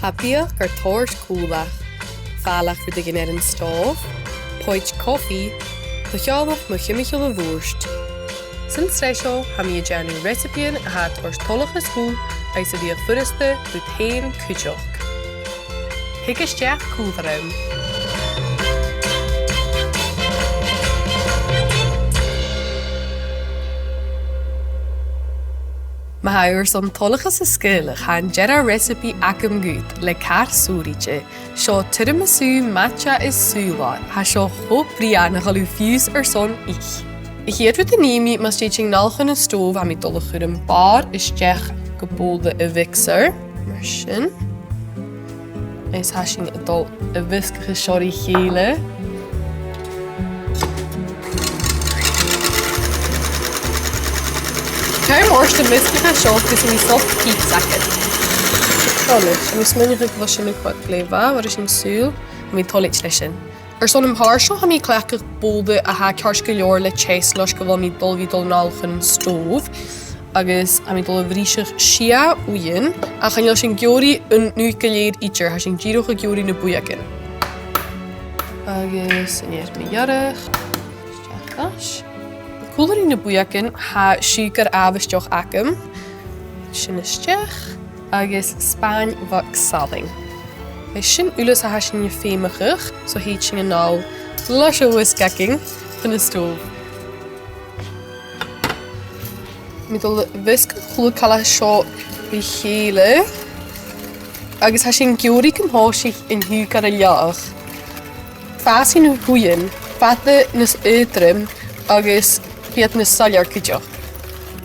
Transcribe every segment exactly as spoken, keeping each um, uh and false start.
Tha biadh gar toirt còmhla. Fàileadh rudeigin air an stòbh, poit cofaidh, do sheòladh mu thimcheall a' bhùird. San t-sreath seo, tha mi a' dèanamh reasabaidhean a tha a' toirt toileachas dhut agus a bhiodh furasta dhut fhèin cuideachd. Thig a-steach còmhla rium. Ma tha thu airson toileachas a sgaoileadh, tha an dearbh reasabaidh agam dhut le car sònraichte. Seo tiramisu matcha is sùbh-làir. Tha seo cho brèagha nach eil thu fiù 's airson ithe. A' chiad rud a nì mi, mus tèid sinn a-nall chun an stòbh, tha mi a' dol a chur am bàrr a-steach gu bobhla a' mhixer. Mar sin. Is tha sinn a' dol a mheasgachadh seo ri chèile. Cuiridh mi an measgachadh seo gus am bi soft peaks agad. Toilichte, tha mi a' smaoineachadh gu bheil sin a' coimhead glè mhath, mar a tha sinn an sùil, tha mi toilichte leis sin. Airson am bàrr seo, tha mi a' cleachdadh bobhla a tha ceart gu leòr le teas, leis gu bheil mi a' dol a bhith a' dol a-nall chun an stòbh. Agus tha mi a' dol a bhriseadh sia uighean, ach chan eil sinn ag iarraidh an aon gu lèir idir, tha sinn dìreach ag iarraidh na buidheagan. Agus an fhear mu dheireadh, a-steach leis. Còmhla ri na buidheagan, tha siùcar àbhaisteach agam. Sin a-steach. Agus spàin bheag salainn. Is sin uile 's a tha sinn a' feumachadh, so thèid sinn a-nall leis a' whisk againn chun an stòbh. Tha mi a' dol a mheasgachadh a h-uile càil seo ri chèile, agus tha sinn ag iarraidh gum tòisich an t-siùcar a' leaghadh. Fàsaidh na h-uighean fada nas aotruime agus bidh iad nas soilleir cuideachd.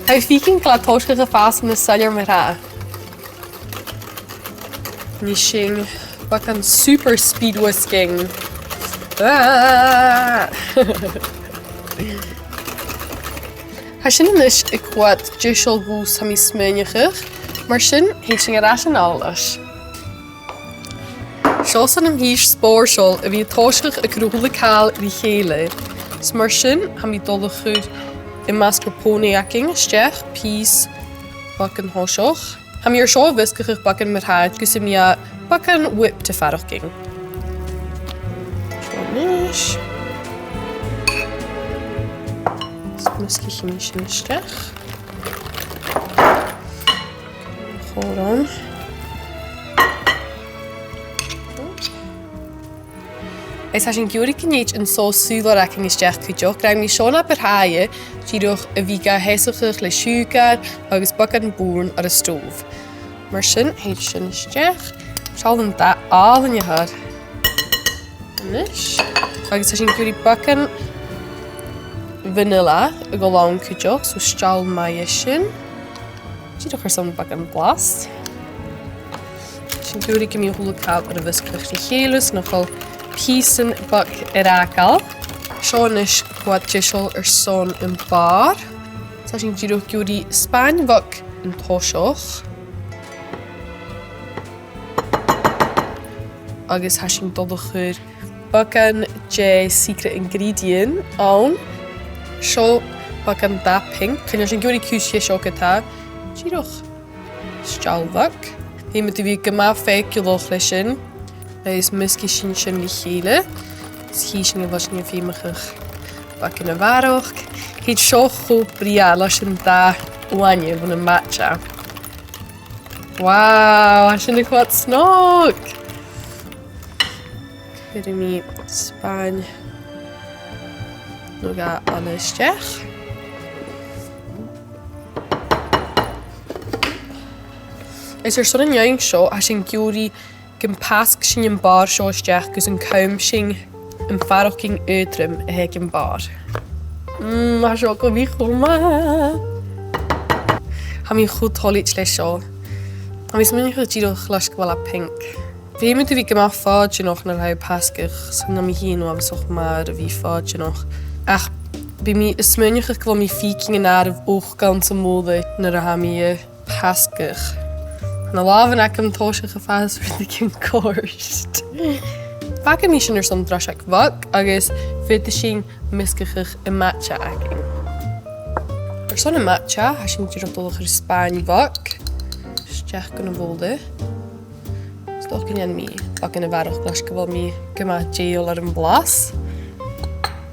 Tha mi a' faicinn gu bheil e a' tòiseachadh a' fàs nas soilleir mar-thà. Nì sinn beagan super speed whisking. Ah! Tha sin a-nis a' coimhead deiseil dhomh, tha mi a' smaoineachadh. Mar sin, thèid sinn air ais a-nall leis. Seo 's ann am pìos spòrsail a bhith a' tòiseachadh a' cur a h-uile càil ri chèile. Is mar sin, tha mi a' dol a chur am mascarpone againn a-steach, pìos beag an toiseach. Tha mi air seo a mheasgachadh beagan mar-thà, gus am bi e beagan whipped a' faireachdainn. Seo a-nis. Is measgaichidh mi sin a-steach. Chòrd e. Is tha sinn ag iarraidh gun tèid an sòs sùbh-làir againn a-steach cuideachd, rinn mi seo na bu tràithe, dìreach a bhith ga sheasachadh le siùcar agus beagan bùrn air an stòbh. Mar sin, thèid sin a-steach. Seall an dath àlainn a th' air. A-nis. Agus tha sinn ag iarraidh beagan vanilla a dhol ann cuideachd, so seall math air sin. Dìreach airson beagan blas. Tha sinn ag iarraidh gum bi a h-uile càil air a mheasgachadh ri chèile 's nach eil pìosan beag air fhàgail. Seo a-nis a' coimhead deiseil airson am bàrr. Tha sinn dìreach ag iarraidh spàin bheag an toiseach. Agus tha sinn a' dol a chur beagan de secret ingredient ann. Seo beagan dath pinc. Chan eil sinn ag iarraidh cus dheth seo ge-tà. Dìreach steall bheag. Feumaidh tu bhith gu math faiceallach leis sin. Agus measgaich sinn sin ri chèile. Is chì sinn a bheil sinn a' feumachadh beagan a bharrachd. Thèid seo cho brèagha leis an dath uaine bhon a' matcha. Wow, tha sin a' coimhead snog! Cuiridh mi spàin no dhà eile a-steach. Is airson an fheadhainn seo, tha sinn ag iarraidh gum pasg sinn am bàrr seo a-steach gus an cùm sinn am faireachdainn aotrom a th' aig am bàrr. Mm, tha seo gu bhith cho math. Tha mi cho toilichte leis seo. Tha mi a' smaoineachadh dìreach leis gu bheil e pinc. Feumaidh tu bhith gu math fòideanach nuair a tha thu a' pasgadh, 's ann nam fhianais uabhasach math a bhith fòideanach. Ach bidh mi a' smaoineachadh gu bheil mi a' faicinn an àireamh ochd ann sa bhobhla nuair a tha mi a' pasgadh. Tha na làmhan agam a' tòiseachadh a' fàs rudeigin goirt. Fàgaidh mi sin airson droiseag bheag agus faodaidh sinn measgachadh am matcha againn. Airson am matcha, tha sinn dìreach a' dol a chur spàin bheag a-steach gun a' bhobhla. Is Dòcha gun dèan mi beagan a bharrachd leis gu bheil mi gu math dèidheil air a' bhlas.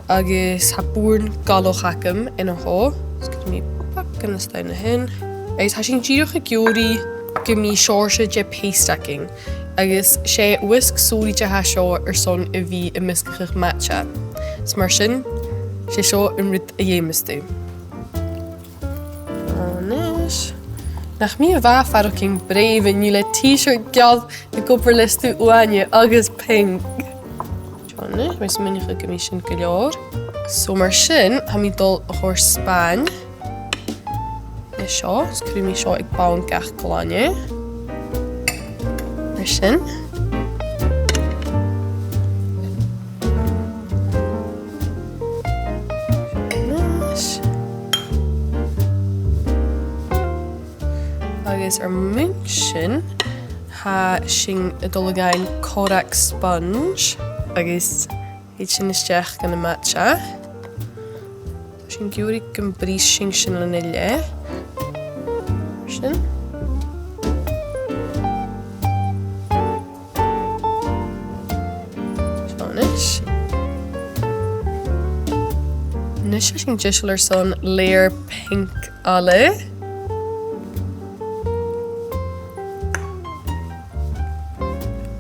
Agus tha bùrn gailf agam an seo. Is cuiridh mi beagan a-staigh an sin. Agus tha sinn dìreach ag iarraidh gum bi seòrsa de paste againn. Agus 's e whisk sònraichte a tha seo airson a bhith a' measgachadh matcha. Is mar sin, 's e seo an rud a dh'fheumas tu. A-nis. Nach mi a bha a' faireachdainn brèagha an-dè le t-shirt geal ag obair le stuth uaine agus pinc. Seo a-nis, tha mi a' smaoineachadh gum bi sin gu leòr. So mar sin, tha mi a' dol a chur spàin an seo, is cuiridh mi seo aig bonn gach glainne. Mar sin. Nice. Agus air muin sin, tha sinn a' dol a dh'fhaighinn corrag sponge agus thèid sin a-steach gu na matcha. Tha sinn ag iarraidh gum brìs sinn sin lena leth. Sin. Seo a-nis. A-nis tha sinn deiseil airson layer pinc eile.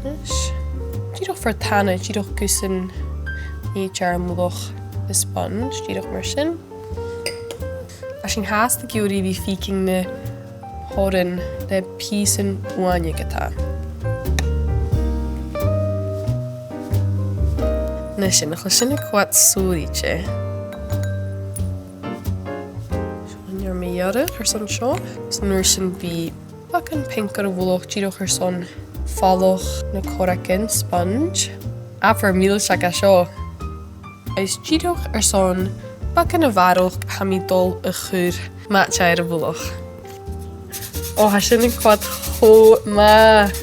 Nice. Dìreach far tana, dìreach gus an tèid e air mullach na sponge, dìreach mar sin. Tha sinn fhathast ag iarraidh a bhith a' faicinn na porannan le pìosan uaine ge-tà. Nise, nach eil sin a' coimhead sònraichte? Seo an fhear mu dheireadh airson seo. Is an uair sin bidh beagan pinc air a' mhullach dìreach airson falach na corragan sponge. Abair mìlsean a tha seo. Is dìreach airson beagan a bharrachd tha mi a' dol a chur matcha air a' mhullach. Ò, tha sin a' coimhead cho math.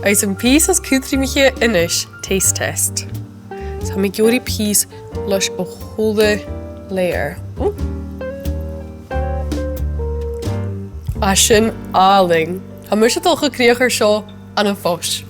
Agus am pìos as cudromaiche a-nis, taste test. Tha mi ag iarraidh pìos leis a h-uile layer. Ò. Tha sin àlainn. Tha mise a' dol a chur crìoch air seo ann am fois.